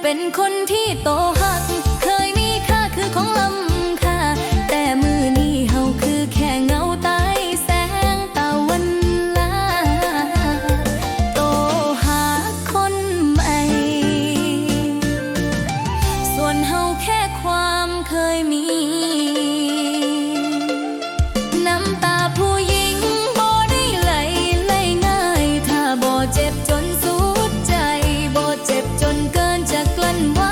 ເປັນຄົນທີ່ໂຕຮັກ ເຄີຍມີຄ່າຄືຂອງລ້ຳຄ່າ ແຕ່ມື້ນີ້ເຮົາຄືແຄ່ເງົາຕາຍແສງຕາວັນລາ ໂຕຫາຄົນໃໝ່ ສ່ວນເຮົາແຄ່ຄວາມເຄີຍມີ ນ້ຳຕາຜູ້ຍິງບໍ່ໄດ້ໄຫຼໄຫຼງ່າຍ ຖ້າບໍ່ເຈັບຈົນສຸດໃຈ ບໍ່ເຈັບຈົນເກີນຈະກລັ້ນໄຫວ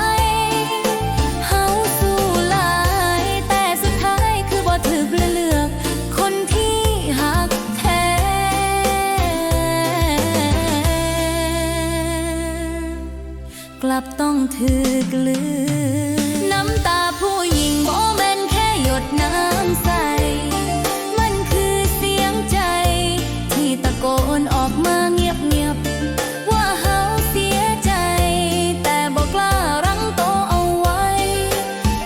ເຮົາສູ້ຫຼາຍ ແຕ່ສຸດທ້າຍຄືບໍ່ຖືກເລືອກຄົນທີ່ຮັກແທ້ ກັບຕ້ອງຖືກລືມ ນ້ຳຕາຜູ້ຍິງບໍ່ແມ່ນແຄ່ຢົດນ້ຳໃສ ມັນຄືສຽງໃຈທີ່ຕະໂກນອອກມາງຽບໆ ວ່າເຮົາເສຍໃຈ ແຕ່ບໍ່ກ້າລັງໂຕເອົາໄວ້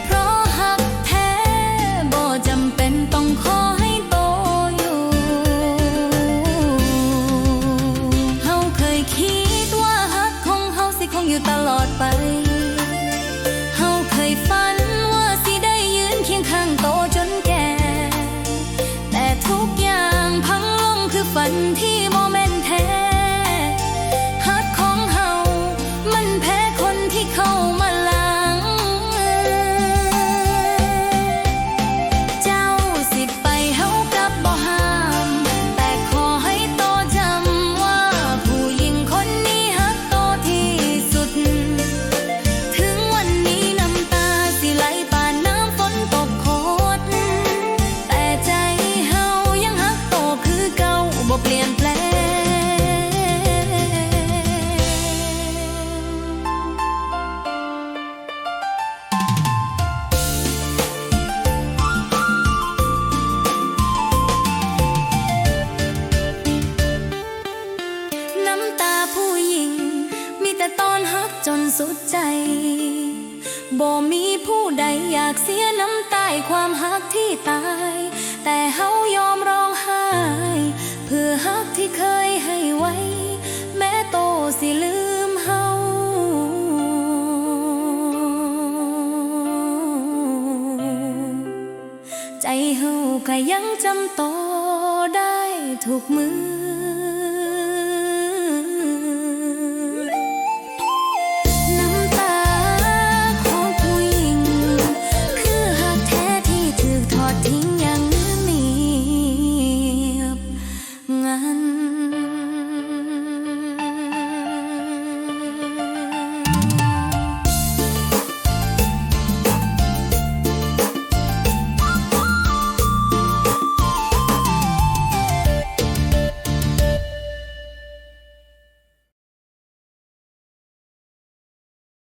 ເພາະຮັກແທ້ບໍ່ຈຳເປັນຕ້ອງຂໍໃຫ້ໂຕຢູ່ ເຮົາເຄີຍຄິດວ່າຮັກຂອງເຮົາຊິຄົງຢູ່ຕະຫຼອດໄປ ເຮົາເຄີຍຝັນວ່າຊິໄດ້ຢືນຄຽງຂ້າງໂຕຈົນແກ່ ແຕ່ທຸກຢ່າງພັງລົງຄືຝັນທີ່ບໍ່ແມ່ນແທ້ ຮັກຂອງເຮົາມັນແພ້ຄົນທີ່ເຂົ້າມາຫຼັງ ເຈົ້າຊິໄປເຮົາກັບບໍ່ຫ້າມ ແຕ່ຂໍໃຫ້ໂຕຈຳວ່າຜູ້ຍິງຄົນນີ້ຮັກໂຕທີ່ສຸດ ເຖິງວັນນີ້ນ້ຳຕາຊິໄຫຼປານນ້ຳຝົນຕົກໂຄດ ແຕ່ໃຈເຮົາຍັງຮັກໂຕຄືເກົ່າ ບໍ່ປ່ຽນແປງ ນ້ຳຕາຜູ້ຍິງມີແຕ່ຕອນຮັກຈົນສຸດໃຈ ບໍ່ມີຜູ້ໃດຢາກເສຍນ້ຳຕາຍຄວາມຮັກທີ່ຕາຍ ແຕ່ເຮົາຍອມຮ້ອງໄຫ້ ເພື່ອຮັກທີ່ເຄີຍໃຫ້ໄວ້ ແມ້ໂຕຊິລືມເຮົາ ໃຈເຮົາກະຍັງຈຳໂຕໄດ້ທຸກມື້.